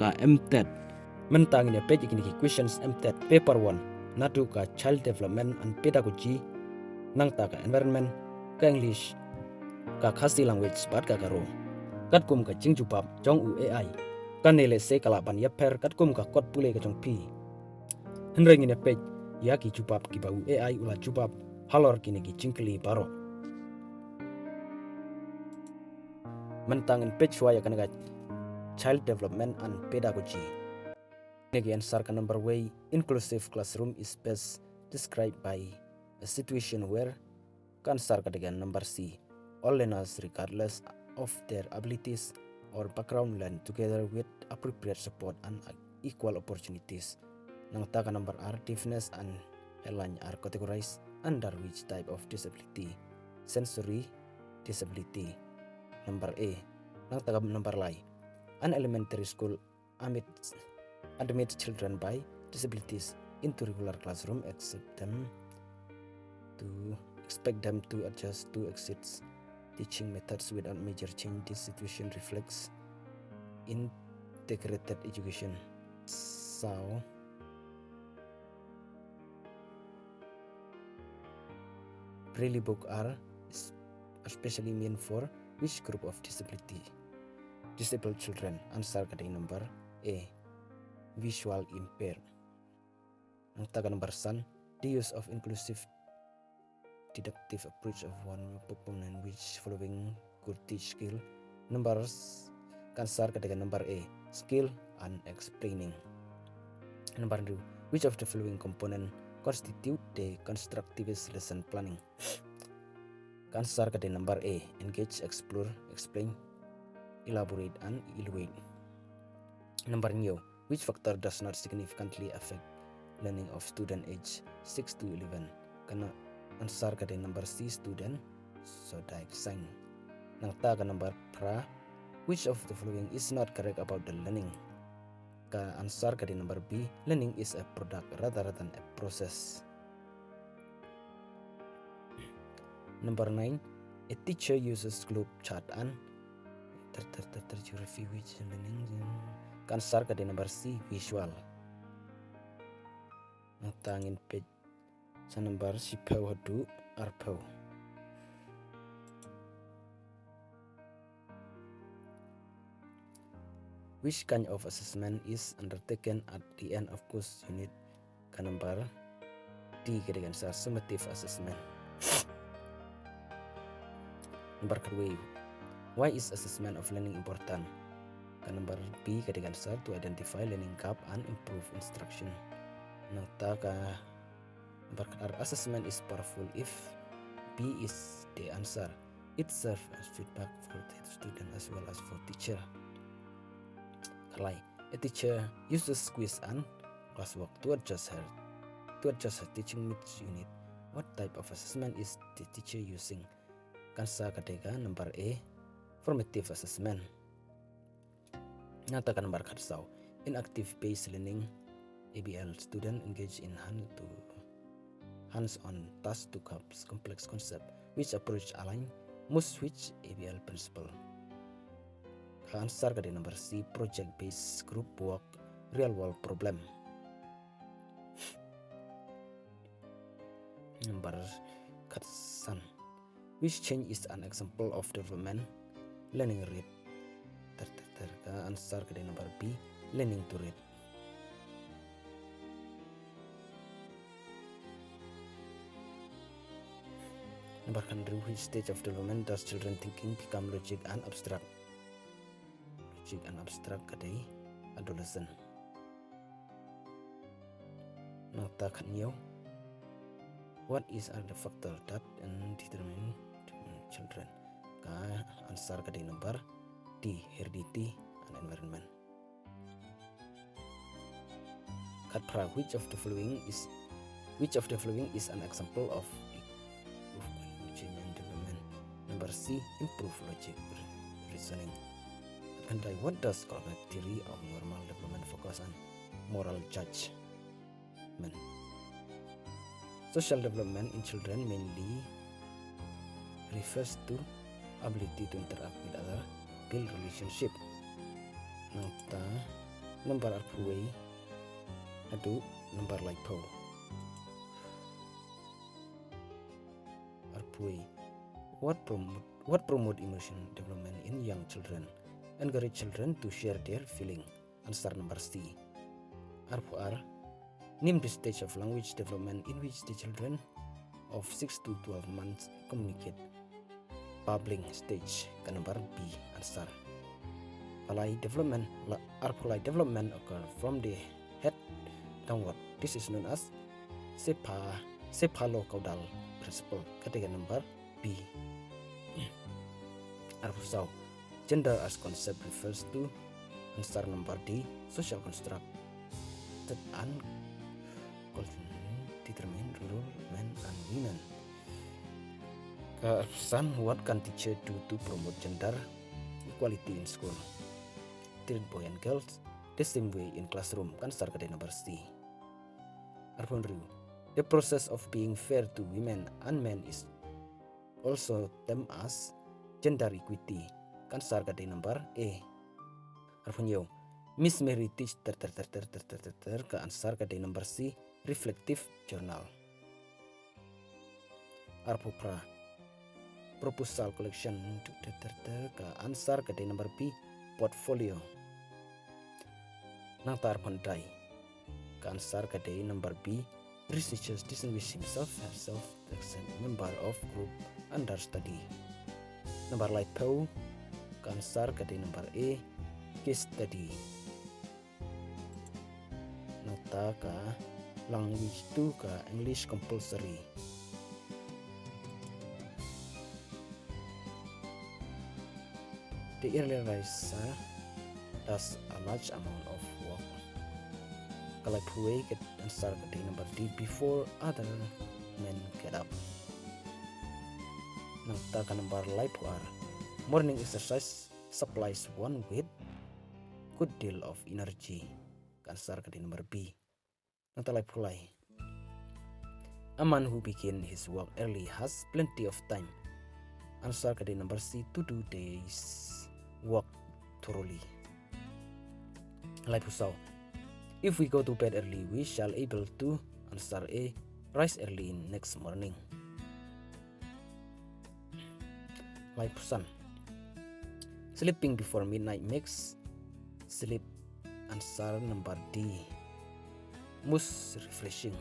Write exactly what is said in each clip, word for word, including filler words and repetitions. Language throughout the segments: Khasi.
A M TET. Mynta ngin ïa peit ïa kine ki questions M TET paper one. Naduh ka child development and pedagogy, nangta ka environment, ka English, ka Khasi language bad ka Garo. Katkum ka jingjubab jong u A I, kane lehse ka lah ban ïapher katkum ka kot pule ka jong phi. Hynrei ngin ïa peit ïa ki jubab kiba u A I u la jubab halor kine ki jingkylli baroh. Mynta ngin peit shuwa ïa kane ka child development and pedagogy. Kine ki answer ka number wei, inclusive classroom is best described by a situation where, ka answer ka dei ka number C, all learners regardless of their abilities or background learn together with appropriate support and equal opportunities. Nangta ka number R, deafness and headline are categorized under which type of disability? Sensory disability. Number A. Nangta ka number lai. An elementary school admit, admit children by disabilities into regular classroom, accept them to, expect them to adjust to exist. Teaching methods without major change. This situation reflects integrated education. So, Braille book are s-, especially meant for which group of disability? Disabled children. Answer ka dei number A, visual impaired. Nangta ka number san, the use of inclusive deductive approach of one component which following could teach skill. Numbers, ka answer ka dei ka number A, skill and explaining. Number two, which of the following component constitute the constructivist lesson planning? Ka answer ka dei number A, engage, explore, explain, elaborate and evaluate. Number nine, which factor does not significantly affect learning of student age six to eleven? Ka answer ka dei number C, student zodiac sign. Nangta ka number phra, which of the following is not correct about the learning? Ka answer ka dei number B, learning is a product rather than a process. Number nine, a teacher uses globe chart and ter ter ter ter geography which learning. Ka answer ka dei number C, visual. Nangta ngin peit sa number shiphew haduh arphew. Which kind of assessment is undertaken at the end of course unit? Ka number D ka dei ka answer, summative assessment. Number khatwei, why is assessment of learning important? Ka number B ka dei ka answer, to identify learning gap and improve instruction. Nangta ka number khatar, assessment is powerful if B is the answer. It serves as feedback for the student as well as for teacher. Khatlai, a teacher uses quiz and classwork to adjust her, to adjust her teaching mid unit. What type of assessment is the teacher using? Ka answer ka dei ka number A, formative assessment. Nangta ka number khatsaw, in active based learning, A B L, student engage in hand to hands-on task to grasp complex concept. Which approach align most with A B L principle? Ka answer ka dei number C, project based group work, real world problem. Number khatsan, which change is an example of development? Learning read. Ter ter ter, ka answer ka dei number B, learning to read. Number khathynriew, which stage of development does children thinking become logic and abstract? Logic and abstract ka dei adolescent. Nangta khathynñiew, what is are the factor that and determine children? Ka answer ka dei number D, heredity and environment. Khatphra, which of the following is, which of the following is an example of, of change and development? Number C, improve logic re-, reasoning. Khatkhyndai, what does Kollgraf theory of normal development focus on? Moral judgment. Social development in children mainly refers to ability to interact with other, build relationship. Nangta Number arphew wei haduh number laiphew. Arphew wei. What promote, what promote emotional development in young children? Encourage children to share their feeling. Answer number C. Arphew ar. Name the stage of language development in which the children of six to twelve months communicate. Babbling stage, ka number B answer. Arphew lai, development, la, arphew lai, development occur from the head downward. This is known as cepha-, cephalocaudal principle. Kata ka number B. Arphew saw. Gender as concept refers to, answer number D, social construct that un-, determine role men and women. Ka arphew san, what can teacher do to promote gender equality in school? Treat boy and girls the same way in classroom. Ka answer ka dei number C. Arphew hynriew. The process of being fair to women and men is also termed as gender equity. Ka answer ka dei number A. Arphew hynñiew. Miss Mary teach ter ter ter ter ter ter ter ter. Ka answer ka dei number C, reflective journal. Arphew phra. Proposal collection ter ter ter ter. Ka answer ka dei number B, portfolio. Nangta arphew khyndai. Ka answer ka dei number B, researchers distinguish himself, herself, as a member of group under study. Number laiphew, ka answer ka dei number A, case study. Nangta ka language two, ka English compulsory. The early riser does a large amount of work. Ka laiphew wei, ka answer ka dei number D, before other men get up. Nangta ka number laiphew ar. Morning exercise supplies one with good deal of energy. Ka answer ka dei number B. Nangta laiphew lai. A man who begin his work early has plenty of time. Answer ka dei number C, to do day's work thoroughly. Laiphew saw. If we go to bed early, we shall able to, answer A, rise early in next morning. Laiphew san. Sleeping before midnight makes sleep, answer number D, most refreshing.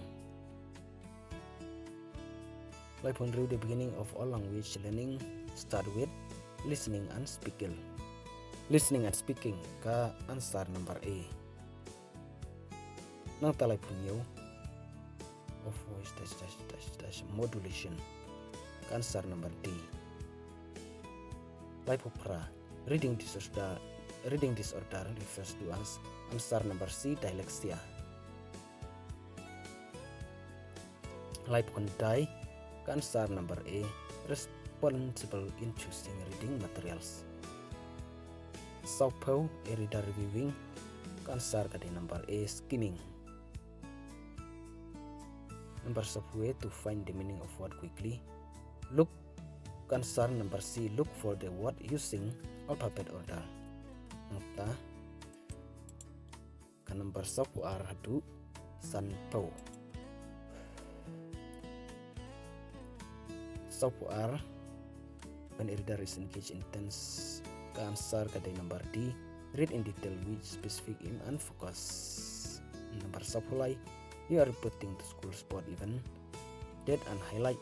Laiphew hynriew, the beginning of all language learning start with listening and speaking. Listening and speaking, ka answer number A. Nangta laiphew hynñiew, of voice dash dash dash dash modulation. Ka answer number D. Laiphew phra, reading disorder, reading disorder refers to as, answer number C, dyslexia. Laiphew khyndai, ka answer number A, responsible in choosing reading materials. Sawphew, a reader reviewing, ka answer ka dei number A, skimming. Number sawphew wei, to find the meaning of word quickly, look, ka answer number C, look for the word using alphabet order. Nangta ka number sawphew ar haduh sanphew. Sawphew ar, when a reader is engaged in tense, ka answer ka dei number D, read in detail with specific aim and focus. Number sawphew lai, you are reporting to school sport event, date and highlight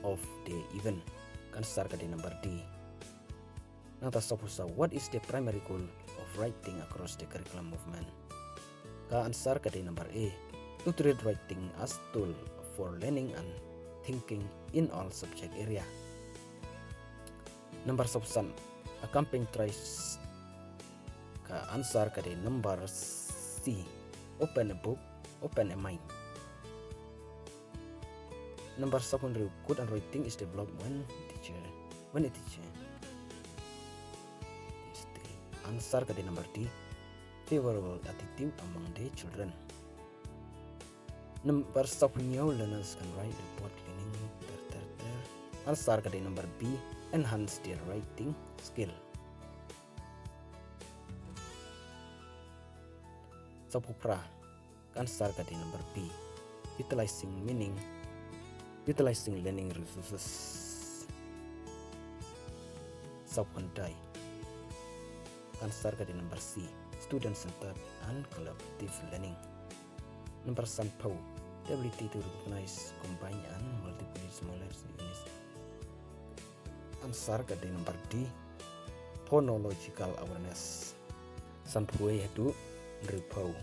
of the event. Ka answer ka dei number D. Nangta sawphew saw, what is the primary goal of writing across the curriculum movement? Ka answer ka dei number A, to treat writing as tool for learning and thinking in all subject area. Number sawphew san, a campaign tries, ka answer ka dei number C, open a book, open a mind. Number sawphew hynriew, good handwriting is developed when teacher, when a teacher. Answer ka dei number D, favorable attitude among the children. Number sawphew hynñiew, learners can write report cleaning ter ter ter. Answer ka dei number B, enhance their writing skill. Sawphew phra, ka answer ka dei number B, utilizing meaning, utilizing learning resources. Sawphew khyndai, ka answer ka dei number C, student centered and collaborative learning. Number sanphew, the ability to recognize, combine and multiple similar units. Answer ka dei number D, phonological awareness. Sanphew wei haduh hynriewphew.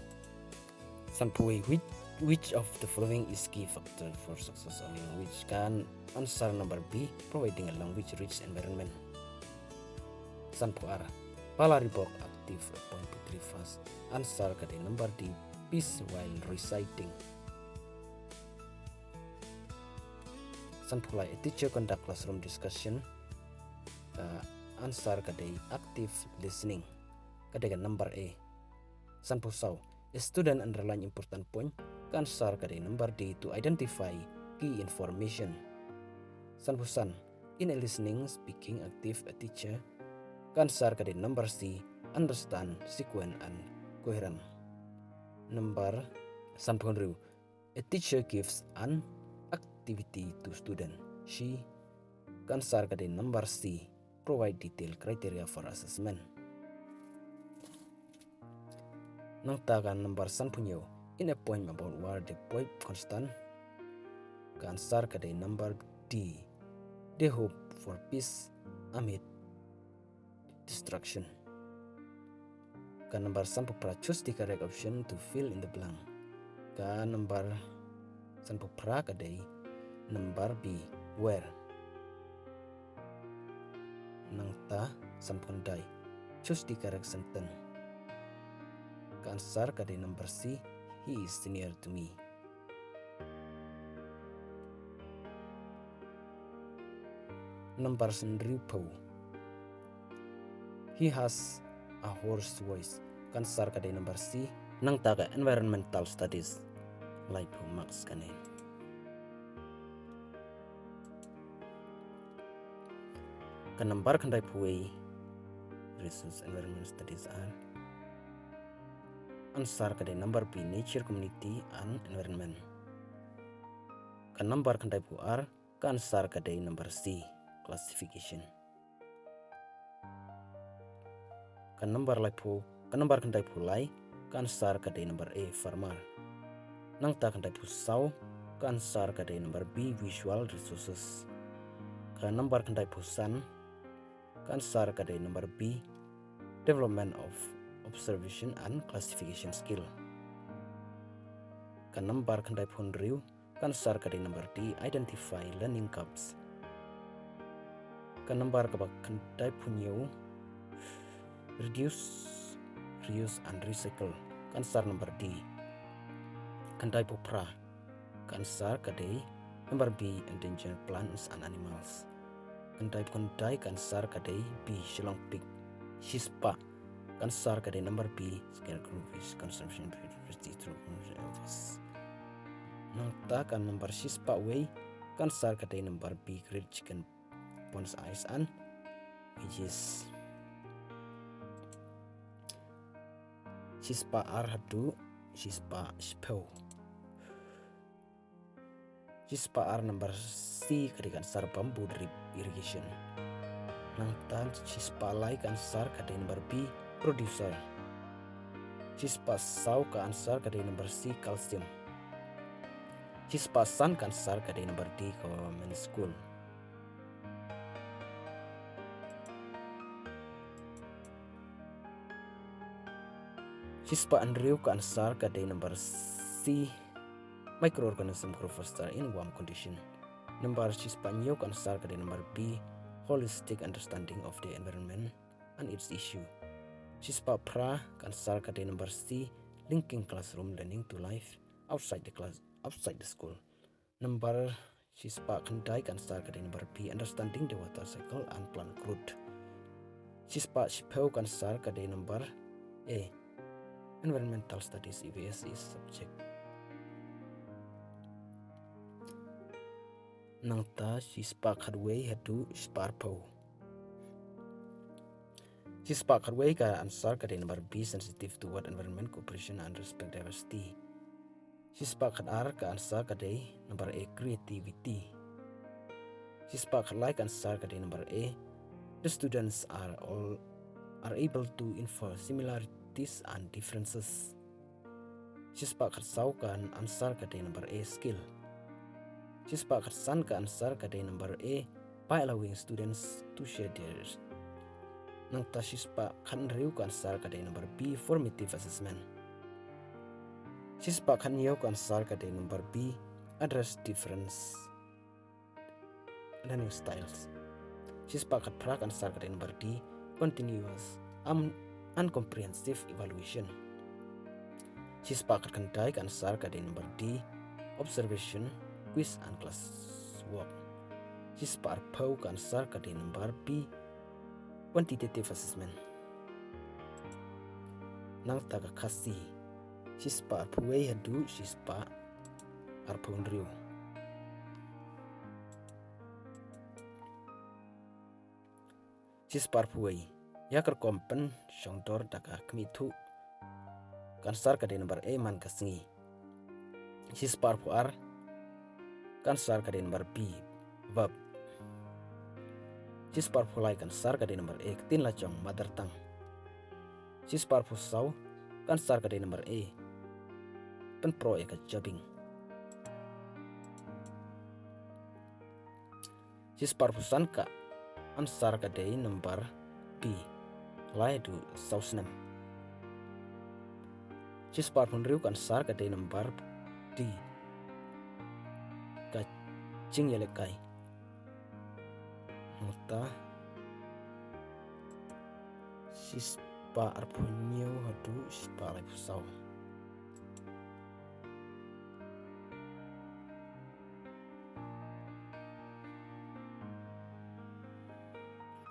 Sanphew wei, which, which of the following is key factor for success of language? Ka answer number B, providing a language rich environment. Sanphew ar, Pala Reebok active point three fast. Answer ka dei number D, piece while reciting. Sanphew lai, a teacher conduct classroom discussion. Ka answer ka dei active listening. Ka dei ka number A. Sanphew saw, a student underline important point. Ka answer ka dei number D, to identify key information. Sanphew san, in a listening, speaking active a teacher. Ka answer ka dei number C, understand, sequence and coherent. Number sanphew hynriew, a teacher gives an activity to student. She, ka answer ka dei number C, provide detailed criteria for assessment. Nangta ka number sanphew hynñiew, in a poem about war they point constant. Ka answer ka dei number D, they hope for peace amid destruction. Ka number sanphew phra, choose the correct option to fill in the blank. Ka number sanphew phra ka dei number B, where. Nangta sanphew khyndai, choose the correct sentence. Ka answer ka dei number C, he is senior to me. Number hynriewphew, he has a hoarse voice. Ka answer ka dei number C, nangta ka environmental studies, laiphew marks kane. Ka number khyndaiphew wei, resource environment studies are. Answer ka dei number B, nature, community and environment. Ka number khyndaiphew ar, ka answer ka dei number C, classification. Ka number laiphew, ka number khyndaiphew lai, ka answer ka dei number A, farmer. Nangta khyndaiphew saw, ka answer ka dei number B, visual resources. Ka number khyndaiphew san, ka answer ka dei number B, development of observation and classification skill. Ka number khyndaiphew hynriew, ka answer ka dei number D, identify learning gaps. Ka number kaba khyndaiphew hynñiew, reduce, reuse and recycle. Ka answer number D. Khyndaiphew phra, ka answer ka dei number B, endangered plants and animals. Khyndaiphew khyndai, ka answer ka dei B, Shillong pig. Shispah, ka answer ka dei number B, scarecrow fish conservation biodiversity through conservation. Nangta ka number shispah wei, ka answer ka dei number B, great chicken, ponds, eyes and wedges. Shispah ar haduh shispah shiphew. Shispah ar number C ka dei ka answer bamboo drip irrigation. Nangta shispah lai ka answer ka dei number B, producer. Shispah saw ka answer ka dei number C, calcium. Shispah san ka answer ka dei number D, government school. Shispah hynriew ka answer ka dei number C, microorganism grow faster in warm condition. Number shispah hynñiew ka answer ka dei number B, holistic understanding of the environment and its issue. Shispah phra ka answer ka dei number C, linking classroom learning to life outside the class, outside the school. Number shispah khyndai ka answer ka dei number B, understanding the water cycle and plant growth. Shispah shiphew ka answer ka dei number A, environmental studies, E V S is subject. Nangta shispah khatwei haduh shispah arphew. Shispah khatwei ka answer ka dei number B, sensitive toward environment, cooperation and respect diversity. Shispah khatar ka answer ka dei number A, creativity. Shispah khatlai ka answer ka dei number A, the students are all are able to infer similarities and differences. Shispah khatsaw ka answer ka dei number A, skill. Shispah khatsan ka answer ka dei number A, by allowing students to share their. Nangta shispah khathynriew ka answer ka dei number B, formative assessment. Shispah khathynñiew ka answer ka dei number B, address difference learning styles. Shispah khatphra ka answer ka dei number D, continuous, um, and comprehensive evaluation. Shispah khatkhyndai ka answer ka dei number D, observation, quiz and class work. Shispah arphew ka answer ka dei number B, quantitative assessment. Nangta ka Khasi, shispah arphew wei haduh shispah arphew hynriew. Shispah arphew wei, ïa ka rukom pynshongdor da ka khmih thuh. Ka answer ka dei number A, man ka sngi. Shispah arphew ar ka answer ka dei number B, verb. Shispah arphew lai ka answer ka dei number A, ktien la jong, mother tongue. Shispah arphew saw ka answer ka dei number A, pynproh ïa ka jabieng. Shispah arphew san ka answer ka dei number B, lai haduh saw snem. Shispah arphew hynriew ka answer ka dei number D, ka jingïalehkai. Nangta shispah arphew hynñiew haduh shispah laiphew saw.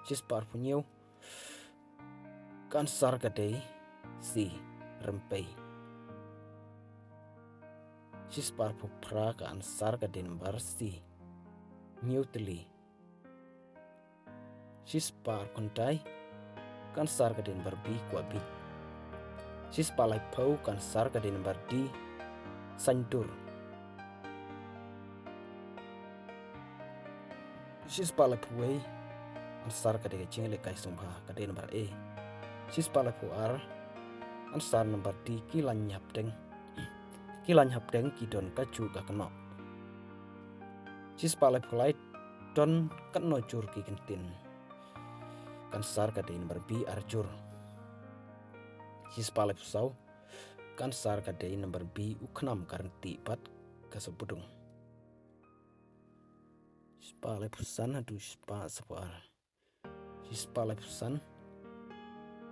Shispah arphew hynñiew ka answer ka dei C, rympei. Shispah arphew phra ka answer ka dei number C, hynñiew tylli. Shispah arphew khyndai ka answer ka dei number B, kwah bieit. Shispah laiphew ka answer ka dei number D, saiñdur. Shispah laiphew wei answer ka dei ka jingïalehkai sngewbha, ka dei number A. Shispah laiphew ar answer number D, ki lain hapdeng, ki lain hapdeng ki don kajuh ka kynnoh. Shispah laiphew lai, don katno jur ki kyntien. Ka answer ka dei number B, ar jur. Shispah laiphew saw ka answer ka dei number B, u khnam, ka ryntih bad ka sawpudung. Shispah laiphew san haduh shispah sawphew ar. Shispah laiphew san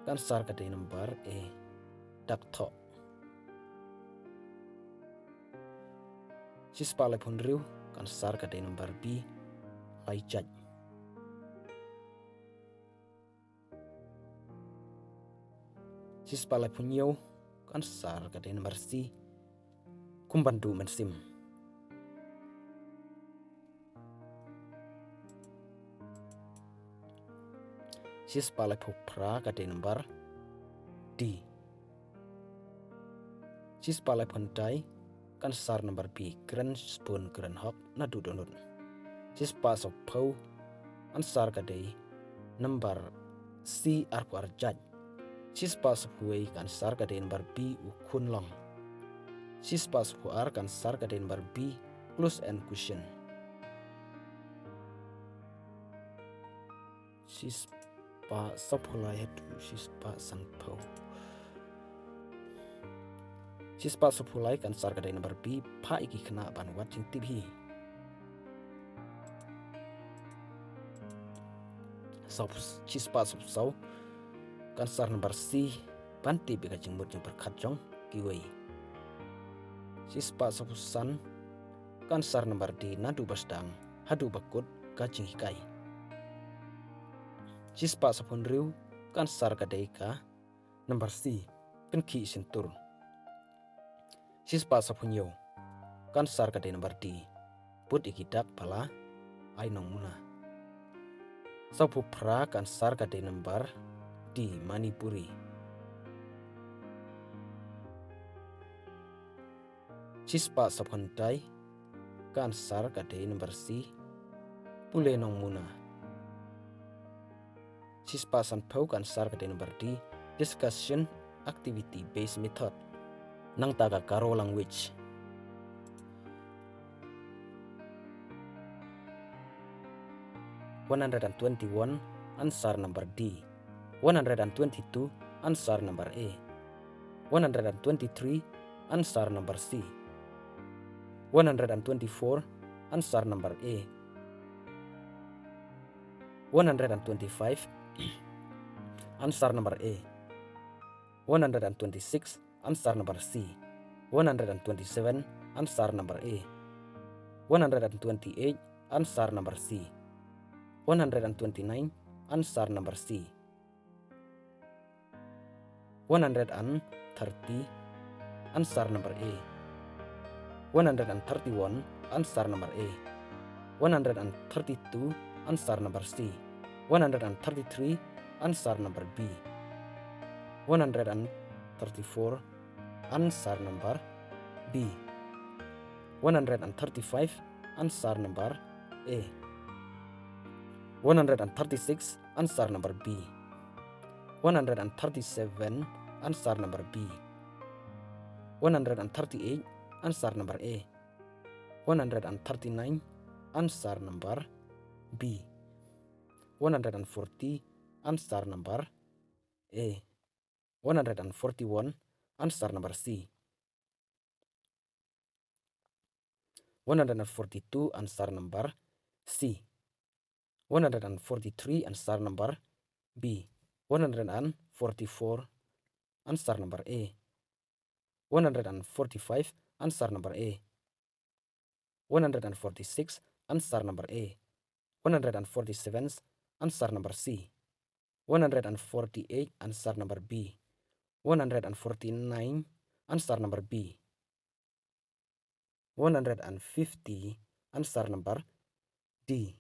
ka answer ka dei number A, dak thoh. Shispah laiphew hynriew ka answer ka dei number B, lai jait. Shispah laiphew hynñiew ka answer ka dei number C, kum ban duh mynsiem. Shispah laiphew phra ka dei number D. Shispah laiphew khyndai ka answer number B, kren shibun kren hok naduh dohnud. Shispah sawphew answer ka dei number C, arphew ar jait. Shispah sawphew wei ka answer ka dei number B, u khun long. Shispah sawphew ar ka answer ka dei number B, close-end question. Shispah sawphew lai haduh shispah sanphew. Shispah sawphew lai ka answer ka dei number B, phah ïa ki khynnah ban wad jingtip hi. Saw, shispah sawphew saw ka answer number C, ban tip ïa ka jingmut jingpyrkhat jong kiwei. Shispah sawphew san ka answer number D, naduh ba sdang haduh ba kut ka jinghikai. Shispah sawphew hynriew ka answer ka dei ka number C, kynkhih shyntur. Shispah sawphew hynñiew ka answer ka dei number D, put ïa ki dak ba la ai nongmuna. Sawphew phra ka answer ka dei number D, Manipuri. Shispah saphew khyndai, ka answer ka dei number C, Pule Nongmuna. Shispah sanphew, ka answer ka dei number D, discussion activity based method. Nangta ka Garo language. One hundred and twenty-one, answer number D. One hundred and twenty-two, answer number A. One hundred and twenty-three, answer number C. One hundred and twenty-four, answer number A. One hundred and twenty-five, answer number A. One hundred and twenty-six, answer number C. One hundred and twenty-seven, answer number A. One hundred and twenty-eight, answer number C. One hundred and twenty-nine, answer number C. One hundred and thirty, answer number A. One hundred and thirty-one, answer number A. One hundred and thirty-two, answer number C. One hundred and thirty-three, answer number B. One hundred and thirty-four, answer number B. One hundred and thirty-five, answer number A. One hundred and thirty-six, answer number B. One hundred and thirty-seven, answer number B. One hundred and thirty-eight, answer number A. One hundred and thirty-nine, answer number B. One hundred and forty, answer number A. One hundred and forty-one, answer number C. One hundred and forty-two, answer number C. One hundred and forty-three, answer number B. One hundred and forty-four, answer number A. One hundred and forty-five, answer number A. One hundred and forty-six, answer number A. One hundred and forty-seven, answer number C. One hundred and forty-eight, answer number B. One hundred and forty-nine, answer number B. One hundred and fifty, answer number D.